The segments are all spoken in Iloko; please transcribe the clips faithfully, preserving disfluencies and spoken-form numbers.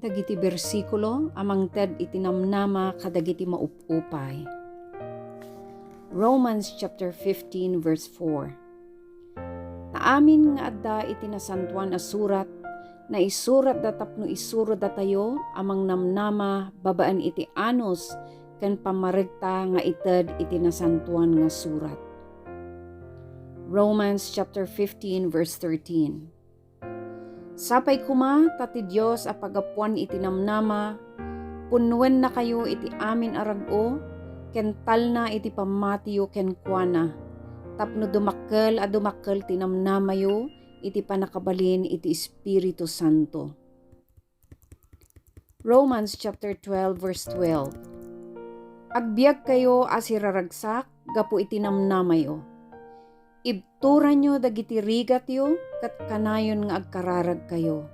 Dagiti bersikulo a mangted iti namnama kadagiti maup-upay. Romans chapter fifteen, verse four. Ta amin nga adda iti Nasantoan a Surat, naisuratda tapno isurodatayo a mangnamnama babaen iti anus ken pammaregta nga ited iti Nasantoan nga Surat. Romans chapter fifteen, verse thirteen. Sapay koma ta ti Dios a pagapuan iti namnama, punnuennakayo iti amin a rag-o, ken talna iti pammatiyo kenkuana, tapno dumakkel a dumakkel ti namnamayo iti pannakabalin iti Espiritu Santo. Romans chapter twelve, verse twelve. Agbiagkayo a siraragsak gapu iti namnamayo. Ibturanyo dagiti rigatyo ket kanayon nga agkararagkayo.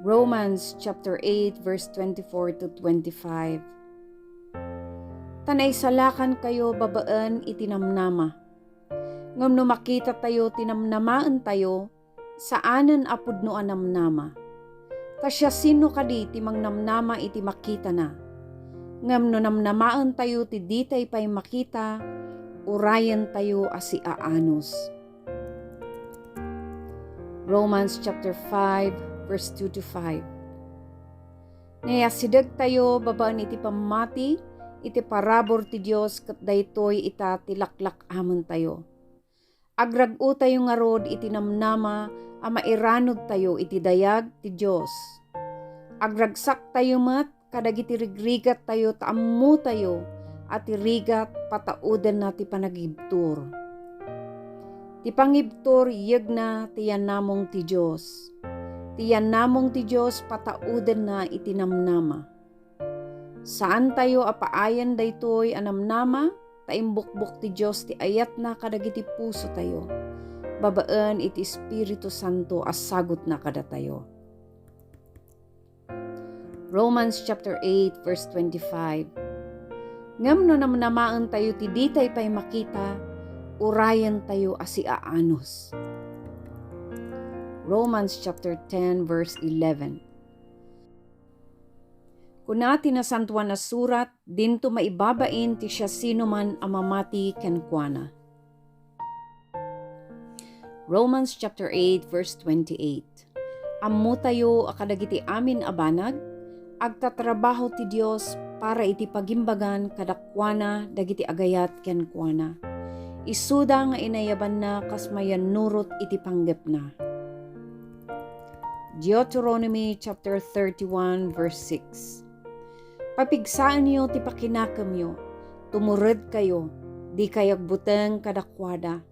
Romans chapter eight, verse twenty-four to twenty-five. Ta naisalakankayo babaen iti namnama. Ngem no makitatayo ti namnamaentayo, saanen a pudno a namnama. Ta siasino kadi ti mangnamnama iti makitana? Ngem no namnamaentayo ti ditay pay makita, urayentayo a siaanus. Romans chapter five, verse two to five. Nayasidegtayo babaen iti pammati iti parabur ti Dios, ket daytoy ita ti laklak-amentayo. Agrag-otayo ngarud iti namnama a mairanudtayo iti dayag ti Dios. Agragsaktayo met kadagiti rigrigattayo ta ammotayo a ti rigat pataudenna ti panagibtur. Ti pangibtur yegna ti yanamong ti Dios. Ti yanamong ti Dios pataudenna iti namnama. Saantayo a paayen daytoy a namnama, ta imbukbok ti Dios ti ayatna kadagiti pusotayo, babaen iti Espiritu Santo a sagutna kadatayo. Romans chapter eight, verse twenty-five. Ngem no namnamaentayo ti ditay pay makita, urayentayo a siaanus. Romans chapter ten, verse eleven. Kuna ti Nasantoan a Surat, dinto maibabain ti siasinoman a mamati kenkuana. Romans chapter eight, verse twenty-eight. Ammotayo a kadagiti amin a banag, agtatrabaho ti Dios para iti pagimbagan kadakuana dagiti agayat kenkuana. Isuda nga inayabanna kas mayannurot iti panggepna. Deuteronomy chapter thirty-one, verse six. Papigsaenyo ti pakinakemyo, tumuredkayo, dikay agbuteng kadakuada,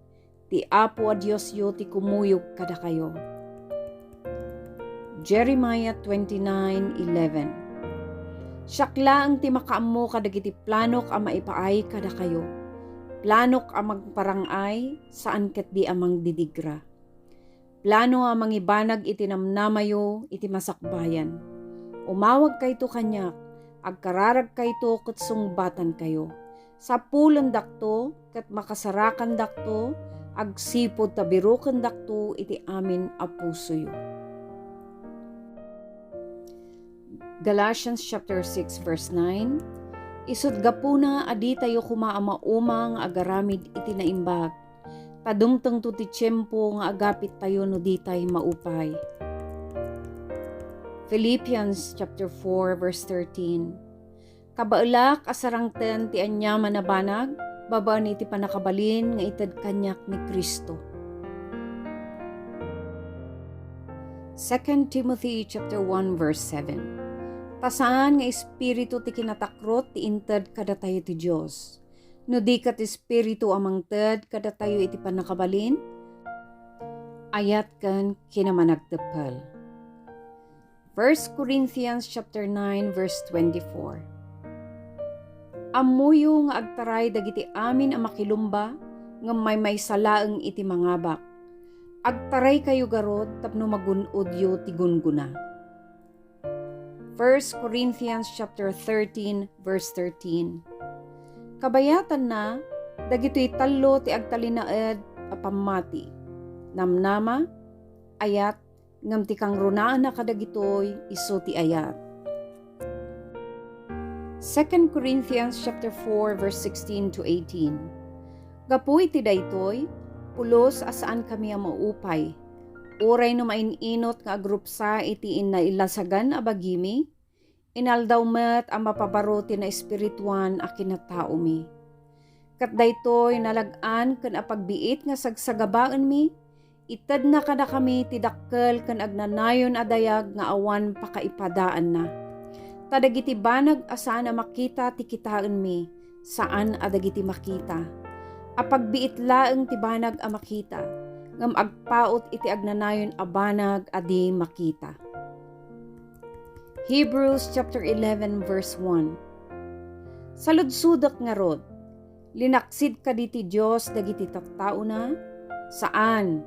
ti Apo a Diosyo ti kumuyog kadakayo. Jeremiah twenty-nine eleven. Siak laeng ti makaammo kadagiti planok a maipaay kadakayo. Planok a mangparang-ay, saan ketdi a mangdidigra. Plano a mangibanag iti namnamayo iti masakbayan. Umawagkayto kaniak, agkararagkayto ket sungbatankayo. Sapulendakto ket makasarakandakto, agsipud ta birukendakto iti amin a pusoyo. Galatians chapter six, verse nine. Isut' gapuna a ditayo koma a mauma nga agaramid iti naimbag, ta dumtengto ti tiempo nga agapittayo no ditay maupay. Philippians chapter four, verse thirteen. Kabaelak a sarangten ti aniaman a banag babaen iti pannakabalin nga ited kaniak ni Cristo. Second Timothy chapter one, verse seven. Ta saan nga espiritu ti kinatakrot ti inted kadatayo ti Dios, no di ket espiritu a mangted kadatayo iti pannakabalin, ayat ken kinamanagteppel. First Corinthians chapter nine, verse twenty-four. Ammoyo nga agtaray dagiti amin a makilumba ngem maymaysa laeng iti mangabak. Agtaraykayo garud tapno magun-odyo ti gunggona. First Corinthians chapter thirteen, verse thirteen. Kabayatanna, dagitoy tallo ti agtalinaed a pammati: namnama, ayat, ngem ti kangrunaanna kadagitoy isu ti ayat. Second Corinthians chapter four, verse sixteen to eighteen. Gapu iti daytoy, pulos a saankami a maupay, uray no main-inot nga agrupsa iti innailasagan a bagimi, inaldaw met a mapabaro ti naespirituan a kinataomi. Ket daytoy nalag-an ken apagbiit nga sagsagabaenmi, itedna kadakami ti dakkel ken agnanayon a dayag nga awan pakaipadaanna. Ta dagiti banag a saan a makita ti kitaenmi, saan a dagiti makita. Apagbiit laeng ti banag a makita, ngem agpaut iti agnanayon a banag a di makita. Hebrews chapter eleven, verse one. Saludsodek ngarud, linaksid kadi ti Dios dagiti tattaona? Saan!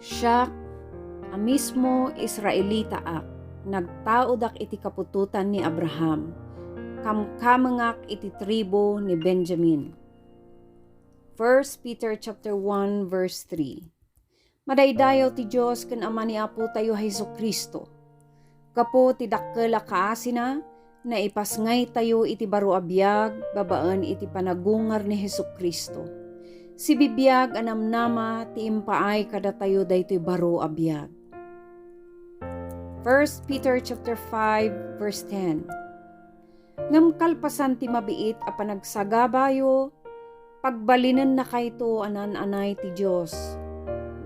Siak a mismo Israelitaak, nagtaodak iti kaputotan ni Abraham, kamkamengak iti tribu ni Benjamin. First Peter chapter one, verse three. Madaydayaw ti Dios ken Ama ni Apotayo Jesu-Cristo. Gapu ti dakkel a kaasina, naipasngaytayo iti baro a biag babaen iti panagungar ni Jesu-Cristo. Sibibiag a namnama ti impaay kadatayo daytoy baro a biag. First Peter chapter five, verse ten. Ngem kalpasan ti mabiit a panagsagabayo, pagbalinennakayto a naan-anay ti Dios.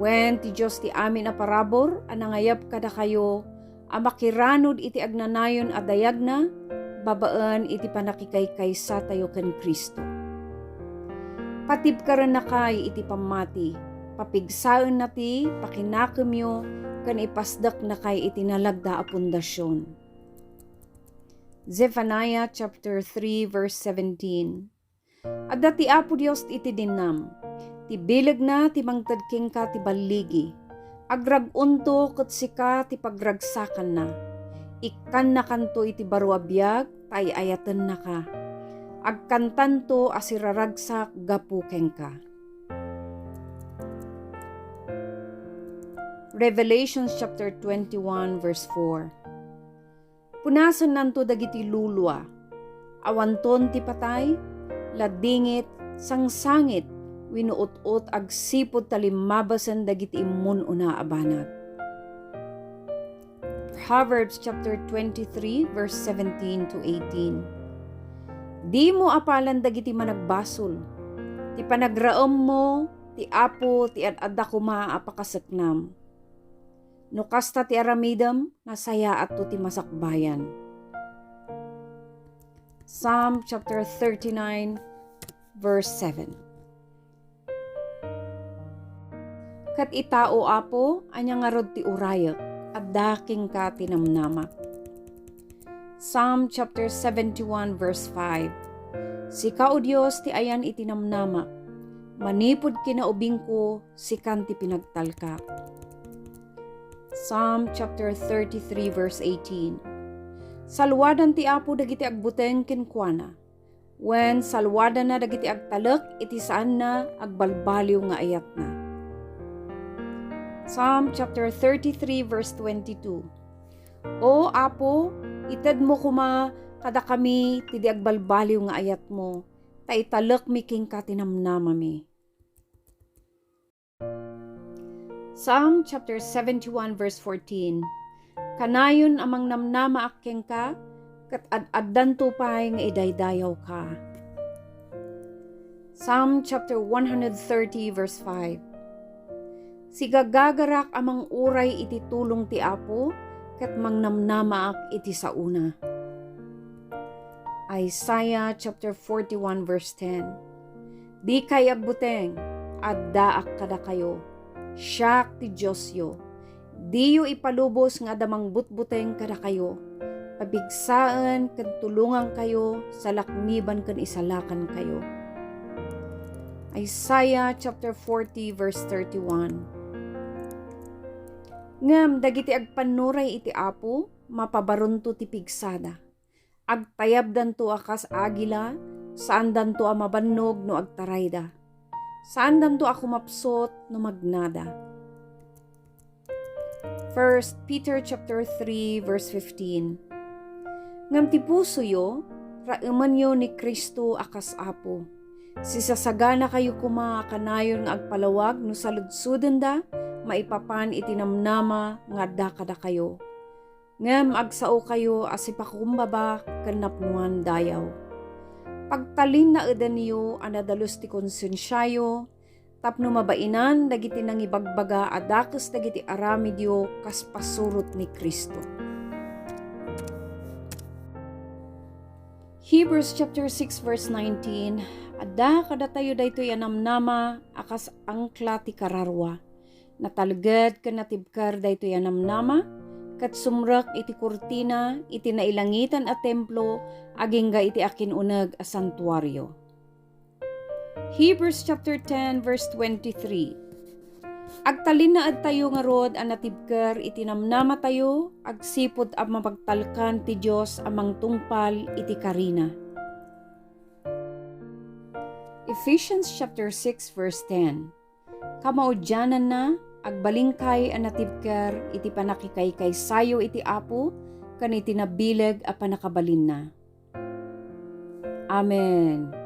Wen, ti Dios ti amin a parabur a nangayab kadakayo a makiranud iti agnanayon a dayagna babaen iti pannakikaykaysa tayo ken Cristo. Patibkarennakay iti pammati, papigsaenna ti pakinakemyo ken ipasdeknakay iti nalagda a pundasion. Zephaniah chapter three, verse seventeen. Adda ti Apo Dios iti dinnam. Ti bilegna ti mangted kenka ti balligi. Agrag-onto ket sika ti pagragsakanna. Ikkannakanto iti baro a biag ta ay-ayatennaka. Agkantanto a siraragsak gapu kenka. Revelations chapter twenty-one, verse four. Punasennanto dagiti lulua. Awanton ti patay, ladingit, sangsangit, wenno ut-ot agsipud ta limmabasen dagiti immun-una a banag. Proverbs chapter twenty-three, verse seventeen to eighteen. Dimo apalan dagiti managbasol. Ti panagraemmo, ti Apo, ti ad-adda koma a pakaseknam. No kasta ti aramidem, nasayaatto ti masakbayan. Psalm chapter thirty-nine, verse seven. Ket ita, O Apo, ania ngarud ti urayek? Adda kenka ti namnamak. Psalm chapter seventy-one, verse five. Sika, O Dios, ti ayan iti namnamak. Manipud kinaubingko, sikan ti pinagtalkak. Psalm chapter thirty-three, verse eighteen. Saluadan ti Apo dagiti agbuteng kenkuana, wen saluadanna dagiti agtalek iti saanna agbalbaliw nga ayatna. Psalm chapter thirty-three, verse twenty-two. O Apo, itedmo koma kadakami ti di agbalbaliw nga ayatmo, ta italekmi kenka ti namnamami. Psalm chapter seventy-one, verse fourteen. Kanayon a mangnamnamaak kenka, ket ad-addanto pay nga idaydayawka. Psalm chapter one hundred thirty, verse five. Sigagagarak a manguray iti tulong ti Apo, ket mangnamnamaak iti saona. Isaiah chapter forty-one, verse ten. Dikay agbuteng, addaak kadakayo. Siak ti Diosyo. Diyo ipalubos nga adda mangbutbuteng kadakayo. Pabigsaen ken tulongankayo, salakniban ken isalakankayo. Isaiah chapter forty, verse thirty-one. Ngem dagiti agpannuray iti Apo, mapabaronto ti pigsada. Agtayabdanto a kas agila, saandanto a mabannog no agtarayda. Saandanto a kumapsut no magnada. First Peter chapter three, verse fifteen. Ngem ti pusoyo, raemenyo ni Cristo a kas Apo. Sisasaganakayo koma a kanayon nga agpalawag no saludsodenda maipapan iti namnama nga adda kadakayo. Ngem agsaokayo a sipakumbaba ken napnoan dayaw. Pagtalinnaedenyo a nadalus ti konsensiayo tapno mabainan dagiti nangibagbaga a dakes dagiti aramidyo kas pasurot ni Cristo. Hebrews chapter six, verse nineteen. Adda kadatayo daytoy a namnama a kas angkla ti kararua. Natalged ken natibker daytoy a namnama, ket sumrek iti kurtina iti nailangitan a templo agingga iti akin-uneg a santuario. Hebrews chapter ten, verse twenty-three. Agtalinnaedtayo ngarud a natibker iti namnamatayo agsipud a mapagtalkan ti Dios a mangtungpal iti karina. Ephesians chapter six, verse ten. Kamaudiananna, agbalinkayo a natibker iti pannakikaykaysayo iti Apo ken iti nabileg a pannakabalinna. Amen.